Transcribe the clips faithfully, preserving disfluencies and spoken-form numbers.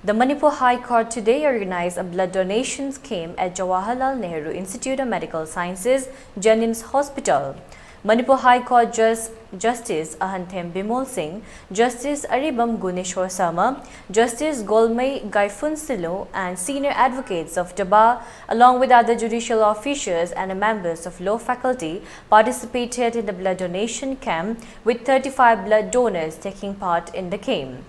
The Manipur High Court today organized a blood donation camp at Jawaharlal Nehru Institute of Medical Sciences, JNIMS Hospital. Manipur High Court Jus- Justice Ahanthem Bimol Singh, Justice Aribam Guneshwar Sarma, Justice Golmei Gaifun Silu, and senior advocates of Daba, along with other judicial officials and members of law faculty, participated in the blood donation camp, with thirty-five blood donors taking part in the camp.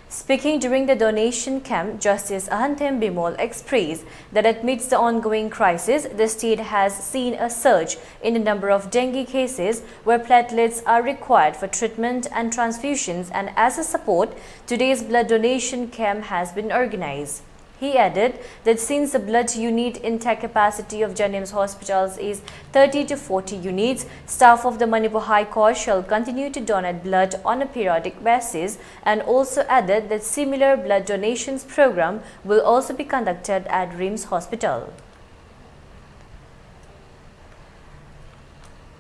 Speaking during the donation camp, Justice Ahanthem Bimol expressed that amidst the ongoing crisis, the state has seen a surge in the number of dengue cases where platelets are required for treatment and transfusions, and as a support, today's blood donation camp has been organized. He added that since the blood unit intake capacity of JNIMS hospitals is thirty to forty units, staff of the Manipur High Court shall continue to donate blood on a periodic basis, and also added that similar blood donations program will also be conducted at RIMS Hospital.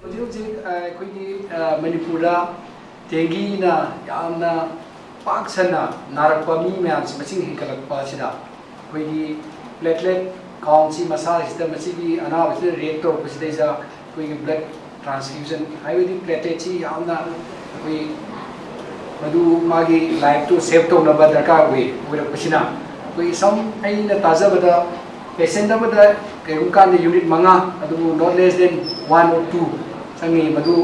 ꯍꯧꯖꯤꯛ ꯍꯧꯖꯤꯛ ꯑꯩꯈꯣꯏꯒꯤ ꯃꯅꯤꯄꯨꯔꯗ ꯗꯦꯡꯒꯤꯅ ꯌꯥꯝꯅ ꯄꯥꯛ ꯁꯟꯅ ꯅꯥꯔꯛꯄ ꯃꯤ ꯃꯌꯥꯝꯁꯤ ꯃꯁꯤꯡ ꯍꯦꯟꯒꯠꯂꯛꯄ ꯑꯁꯤꯗ ꯑꯩꯈꯣꯏꯒꯤ ꯄ꯭ꯂꯦꯠꯂꯦꯠ ꯀꯥꯎꯟꯁꯤ ꯃꯁꯥꯁꯤꯗ ꯃꯁꯤꯒꯤ ꯑꯅꯥꯕꯁꯤꯗ ꯔꯤꯌꯦꯛ ꯇꯧꯔꯛꯄꯁꯤꯗꯩꯗ ꯑꯩꯈꯣꯏꯒꯤ ꯕ꯭ꯂꯠ ꯇ꯭ꯔꯥꯟꯁꯐ꯭ꯌꯨꯖꯟ ꯍꯥꯏꯕꯗꯤ ꯄ꯭ꯂꯦꯠꯂꯦꯠꯁꯤ ꯌꯥꯝꯅ ꯑꯩꯈꯣꯏ ꯃꯗꯨ ꯃꯥꯒꯤ ꯂꯥꯏꯐꯇꯨ ꯁꯦꯞ ꯇꯧꯅꯕ ꯗꯔꯀꯥꯔ ꯑꯣꯏ꯫ ꯑꯣꯏꯔꯛꯄꯁꯤꯅ ꯑꯩꯈꯣꯏꯒꯤ ꯁꯝ ꯑꯩꯅ ꯇꯥꯖꯕꯗ ꯄꯦꯁꯦꯟꯠ ꯑꯃꯗ ꯀꯔꯤꯒꯨꯝꯕ ꯀꯥꯟꯗ ꯌꯨꯅꯤꯠ ꯃꯉꯥ ꯑꯗꯨꯕꯨ not less than one or two ꯆꯪꯉꯤ꯫ ꯃꯗꯨ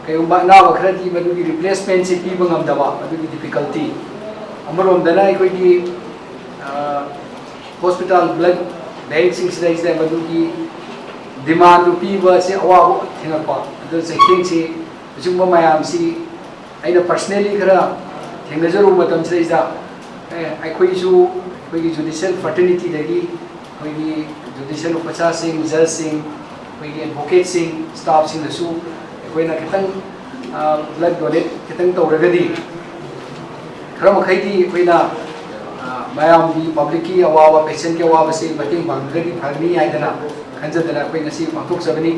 ꯀꯔꯤꯒꯨꯝꯕ ꯑꯅꯥꯕ ꯈꯔꯗꯤ ꯃꯗꯨꯒꯤ ꯔꯤꯄ꯭ꯂꯦꯁꯃꯦꯟꯁꯤ ꯄꯤꯕ ꯉꯝꯗꯕ ꯑꯗꯨꯒꯤ ꯗꯤꯐꯤꯀꯜꯇꯤ꯫ ꯑꯃꯔꯣꯝꯗꯅ ꯑꯩꯈꯣꯏꯒꯤ ꯍꯣꯁꯄꯤꯇꯥꯜ ꯕ꯭ꯂꯠ ꯕꯦꯡꯁꯤꯡꯁꯤꯗꯩꯁꯤꯗ ꯃꯗꯨꯒꯤ ꯗꯤꯃꯥꯟꯗꯨ ꯄꯤꯕ ꯑꯁꯤ ꯑꯋꯥꯕ ꯊꯦꯡꯉꯛꯄ꯫ ꯑꯗꯨꯅ ꯆꯩꯊꯦꯡꯁꯤ ꯑꯁꯤꯒꯨꯝꯕ ꯃꯌꯥꯝꯁꯤ ꯑꯩꯅ ꯄꯔꯁꯅꯦꯜꯂꯤ ꯈꯔ ꯊꯦꯡꯅꯖꯔꯨꯕ ꯃꯇꯝꯁꯤꯗꯩꯗ ꯑꯩꯈꯣꯏꯁꯨ ꯑꯩꯈꯣꯏꯒꯤ ꯖꯨꯗꯤꯁꯤꯌꯦꯜ ꯐ꯭ꯔꯇꯔꯅꯤꯇꯤꯗꯒꯤ ꯑꯩꯈꯣꯏꯒꯤ ꯖꯨꯗꯤꯁꯤꯌꯦꯜ ꯑꯣꯐꯤꯁꯥꯔꯁꯤꯡ, ꯖꯖꯁꯤꯡ, ꯑꯩꯈꯣꯏꯒꯤ ꯑꯦꯗꯚꯣꯀꯦꯠꯁꯤꯡ, ꯁ꯭ꯇꯥꯐꯁꯤꯡꯗꯁꯨ ꯑꯩꯈꯣꯏꯅ ꯈꯤꯇꯪ ꯕ꯭ꯂꯠ ꯗꯣꯅꯦꯠ ꯈꯤꯇꯪ ꯇꯧꯔꯒꯗꯤ ꯈꯔ ꯃꯈꯩꯗꯤ ꯑꯩꯈꯣꯏꯅ ꯃꯌꯥꯝꯒꯤ ꯄꯕ꯭ꯂꯤꯛꯀꯤ ꯑꯋꯥꯕ ꯄꯦꯁꯦꯟꯠꯀꯤ ꯑꯋꯥꯕꯁꯤ ꯃꯇꯦꯡ ꯄꯥꯡꯉꯒꯗꯤ ꯐꯒꯅꯤ ꯍꯥꯏꯗꯅ ꯈꯟꯖꯗꯅ ꯑꯩꯈꯣꯏ ꯉꯁꯤ ꯄꯥꯡꯊꯣꯛꯆꯕꯅꯤ꯫